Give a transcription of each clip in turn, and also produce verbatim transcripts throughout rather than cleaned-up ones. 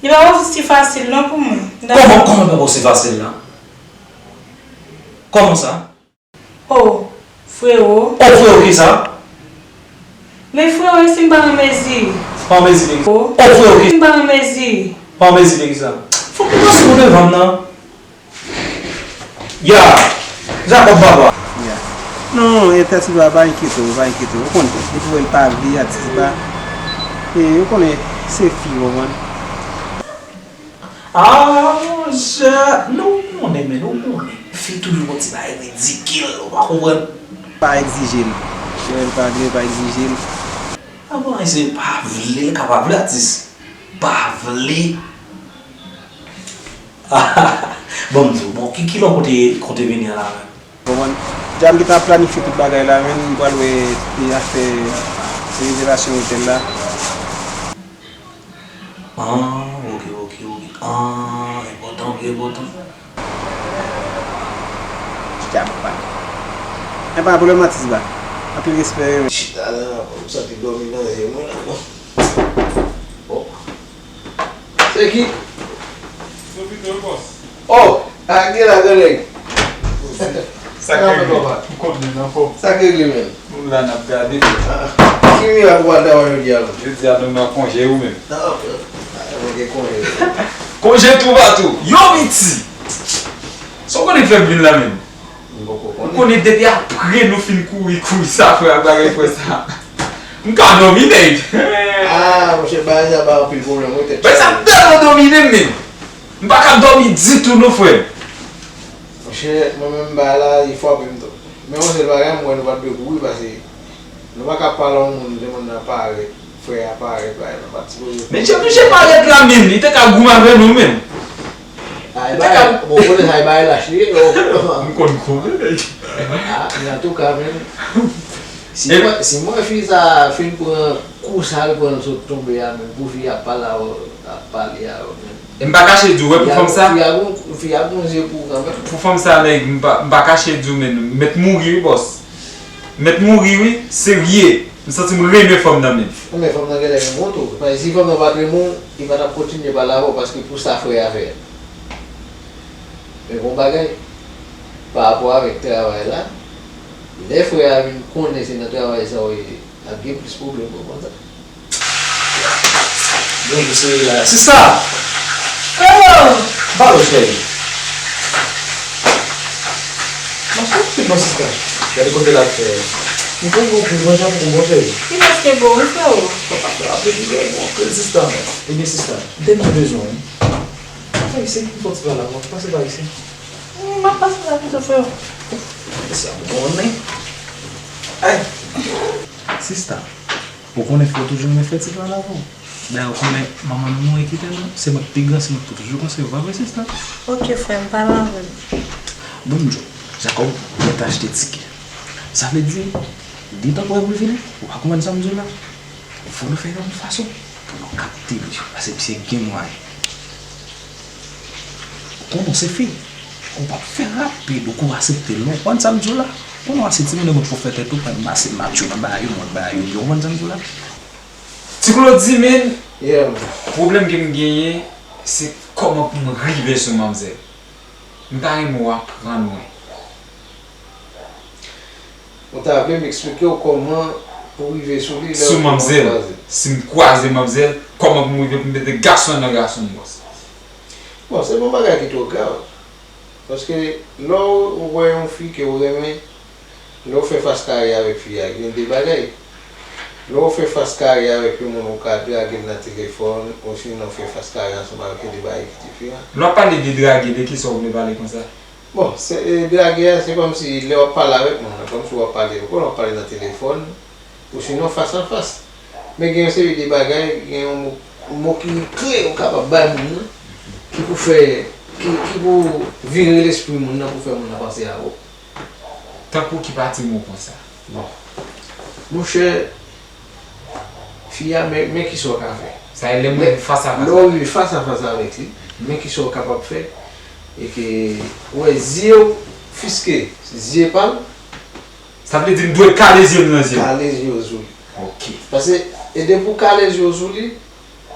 Li pa osi fasil non pou mwen. Kòman, kòman pa osi fasil la? Kòman sa? Oh, frewo. Oh, frewo kisa? Men frewo, e si m pa an mezi? Pa an mezi de kisa? Oh, frewo, e si m pa an mezi? Pa an mezi de kisa? Fòk ou panse pou devan m nan. Ya, Jacob Baba. Ya. Non, e Tati Baba, pa enkyete w, pa enkyete w. Ou konnen, depi w wè l pa vle atis ba, e, ou konnen, se fi, w konprann? Ah, monchè, nou konnen, men nou konnen. Fi toujou gon ti bagay ridikil, ou pa konprann? Pa egzije l. Lè l pa vle, pa egzije l. Ah, bon, se pa vle, l ka pa vle atis. Pa vle. Bon, m di w, bon, ki, kilè w konte, konte vini an la menm? Konprann? Deja m gentan planifye tout bagay la, men m pral wè, e, afè rezèvasyon otèl la. Ah, ok, ok, ok. Ah, enpòtan, wi, enpòtan. Chita, papa. E pa pwoblèm, atis ba. Anpil respè, wi. Chita la, m santi dòmi nan je mwen la. Oh. Se ki? Sou pito, bòs. Oh, a gen la, gran nèg. Sa k regle? M konn men anfòm. Sa k regle, menm? Nou la n ap gade. Ah, ki mirak ou pa travay jodi a, menm? Jodi a nou nan konje, ou menm? Ah, mwen gen konje. Konje toupatou. Yo, Miti! Sa w konnen k fè m vin la menm? M poko konnen. Ou konnen depi apre nou fin kouri, kouri sa, frè a, bagay frè sa. M ka dòmi, nèg. Ah, monchè, bagay sa ba anpil pwoblèm, wi, tèt chaje. Bagay sa tèlman domine m, menm. M pa ka dòmi ditou non, frè m. Monchè, mwen menm bagay la, li frape m tou. Men yon sèl bagay, m wè nou pa t dwe kouri, paske nou pa ka pale yon moun, lè moun nan parèt, frè a parèt, bagay nan pa t sipoze. Men Dye, misye parèt la menm, li te ka goumen avè nou menm. Ah, li te ka, bon, konnen sa, li bay lach li ye, non. M konn konnen, nèg. Ah, men antouka, menm, si mwen, si mwen fi sa fin pran kou sa l pran sot tonbe a, menm pou fi a pale a, ap pale a, menm. E m pa kache di w, wè, pou fanm sa. Fi a gon, fi a gon zye pou ou kanmenm. Pou fanm sa, nèg, m pa, m pa kache di w, men m mèt mouri, wi, bòs. M mèt mouri, wi, serye. M santi m renmen fanm nan, men. Men fanm nan genlè renmen w tou. Paske si fanm nan pa t renmen w, li pa t ap kontinye pale avè w, paske pou sa frè a fè a. Men gon bagay, pa rapò avèk travay la, lè frè a vin konnen se nan travay sa w ye, ap gen plis pwoblèm, ou konprann sa? Bonjou, sista! Freo! Balo, cheri. Mache rapid non, sista. Gade kote l ap fè. M konn ou pli manje pou bon, cheri. Kilès ke bon, wi, freo? Papa, fè rapid, wi, bon, anpil, sista. Ebyen, sista, m te bezwen w, wi. Pase isi, m fè yon ti pale avè w. Pase pa isi. M ap pase la pito, freo. Sa bon, wi. Ay. Sista. Ou konnen frè w toujou renmen fè ti pale avè w. Dayè, ou konnen manman nou mouri kite nou, se mwen k pi gran, se mwen k toujou konsève w, pa vre, sista? Oke, frè m, pale avè m. Bon, m di w, Jacob gentan achte tikè. Sa vle di, li tankou wè pou l vini, ou pa konprann sa m di w la? Fò nou fè yon fason pou nou kapte li, paske misye gen mwayen. Ou konnen w se fi. Ou p ap fè rapid, ou kou aksepte l non. Ou konn sa m di w la? Konnen w ase timoun yo mwen pou fè tèt ou, pral mase match yo nan bagay yo, mwen bagay yo, ou konprann sa m di w la? Ti Claude di, men, pwoblèm ke m genyen, se kòman pou m rive sou manmzèl. M ta renmen w aprann mwen. Ou ta vle m eksplike w kòman pou rive sou li lè ou kwaze l? Sou manmzèl. Si m kwaze manmzèl, kòman pou m rive pou m mete gason nan gason m, bòs? Bon, se pa yon bagay ki twò grav. Paske lè w wè yon fi ke w renmen, lè w fè fas kare avèk fi a, gen de bagay. Lè w fè fas kare avèk yon moun, ou ka drage l nan telefòn, osinon fè fas kare ansanm avèk li, de bagay ki diferan. Lè w ap pale de drage, de kisa w vle pale konsa? Bon, se, e, drage a, se kòmsi lè w ap pale avèk moun nan, kòmsi w ap pale, ou konn w ap pale nan telefòn, osinon fas a fas. Men gen yon seri de bagay, gen yon mo, mo ki kle ou kapab bay moun nan, ki pou fè, ki, ki pou vire lespri moun nan, pou fè moun nan panse a ou. Tankou ki pati mo konsa? Bon. Monchè, fi a, men, men kisa w ka fè. Sa e lè mwen fas a fas. Lè w rive fas a fas avèk li, men kisa w kapab fè, e ke, ou wè, zye w fiske zye pa l. Sa vle di m dwe kale zye m nan zye l? Kale zye w sou li. Ok. Paske, e depi w kale zye w sou li,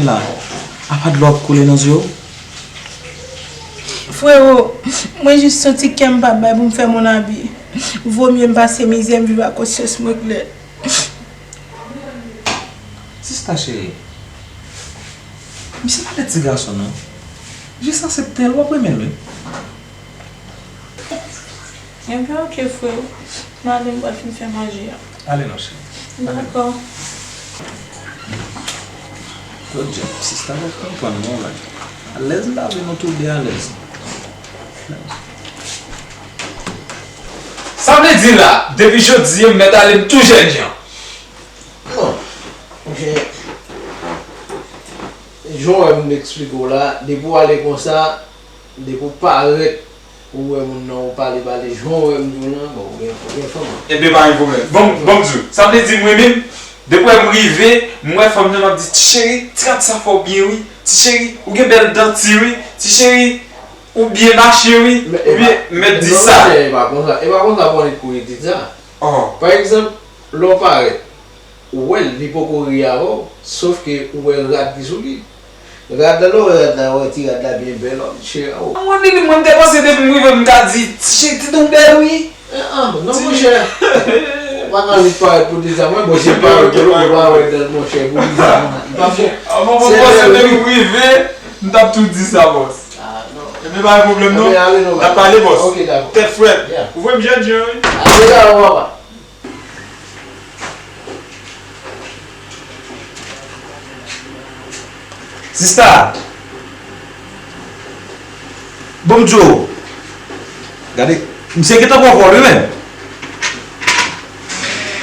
gen la? Apa dlo ap koule nan zye w? Frewo, mwen jis santi kè m pa bay pou m fè mon abi. Vomye m pase mizè, m viv ak konsyans mwen klè. Sista cheri, misye pa lè ti gason non. Jis aksepte l, w ap renmen l wi. Ebyen, oke, frè. M ale, m pral fin fè manje a. Ale non, cheri. Dakò. Lòt djab, sista pa konprann non la. Alèz lave nou tou de alèz. Sa vle di la, depi jodi a, m mèt ale m tou jènjan. Non, monchè, jan w wè m eksplike w la, depi w ale konsa, depi w parèt, ou wè moun nan, ou pale, pale, jan w wè m di w lan, bon, ou gen, ou gen fanm. Ebyen, pa gen pwoblèm. Bon, bon, m di w, sa vle di mwen menm, depi w wè m rive, m wè fanm nan, m ap di, "Ti cheri, ti kat sa fè w byen, wi. Ti cheri, ou gen bèl danti, wi. Ti cheri, ou byen mache, wi." Oubyen, m mèt di sa. Non, monchè, e pa konsa. E pa konsa pou annik kouri di sa. Oh. Pa egzanp, lè w parèt, ou wè l, li poko ri avè w, sòf ke ou wè rad ki sou li. Rad la, lè w wè rad la, ou wè ti rad la byen bèl, w ap di, "Cheri, oh." Mwen, li, mwen, m te panse depi m rive, m ka di, "Ti cheri, ti don bèl, wi." Eh, ah, non, monchè. Ou pa ka annik parèt pou di sa, mwen, bon, se pa, ok, ok, ou pa wè dan l, monchè, pou di sa, non. Li pa bon. Ah, bon, bon, se bòs, lè depi m rive, m t ap tou di sa, bòs. Ah, non. Ebyen, pa gen pwoblèm, non. Ebyen, ale, non, n ap pale, bòs. Ok, dakò. Tèt frèt. Yeah. Ou voye m jènjan, wi. Ale, la, papa. Sista! Bon, m di w. Gade, misye gentan pran vòl, wi, menm.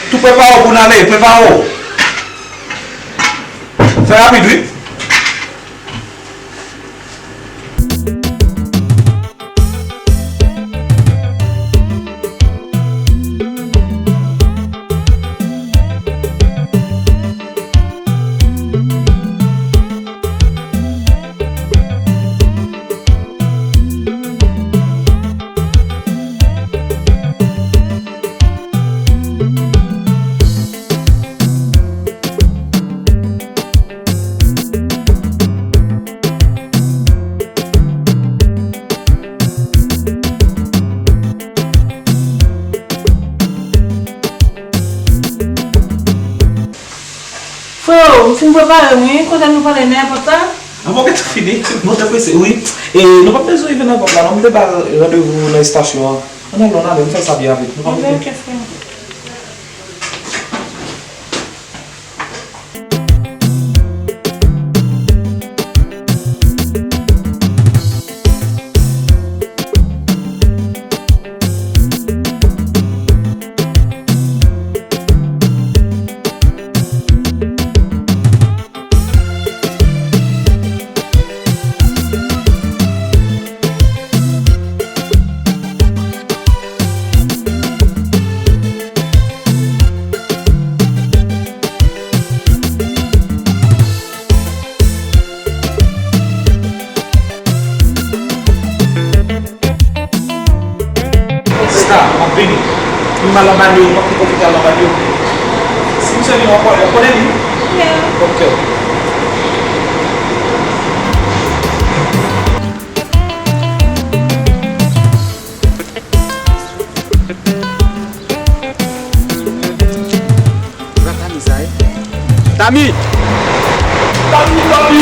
Tou prepare w pou n ale, prepare w. Fè rapid, wi. Freo, m fin prepare m wi, kote nou pale nan pòt la? Avan w gentan fini, mwen te prese wi. E nou p ap bezwen rive nan pòt la non, m te ba l randevou nan estasyon an. Ann ale, ann ale, m fè sa byen rapid. Nou p ap rive. Ebyen, oke, freo. Sista, m ap vini. M al anba li, ou pa konn kote al anba li. Si misye vin ankò, w konnen li? Yeah. Ok. Tami sa, wi. Tami! Tami, Tami,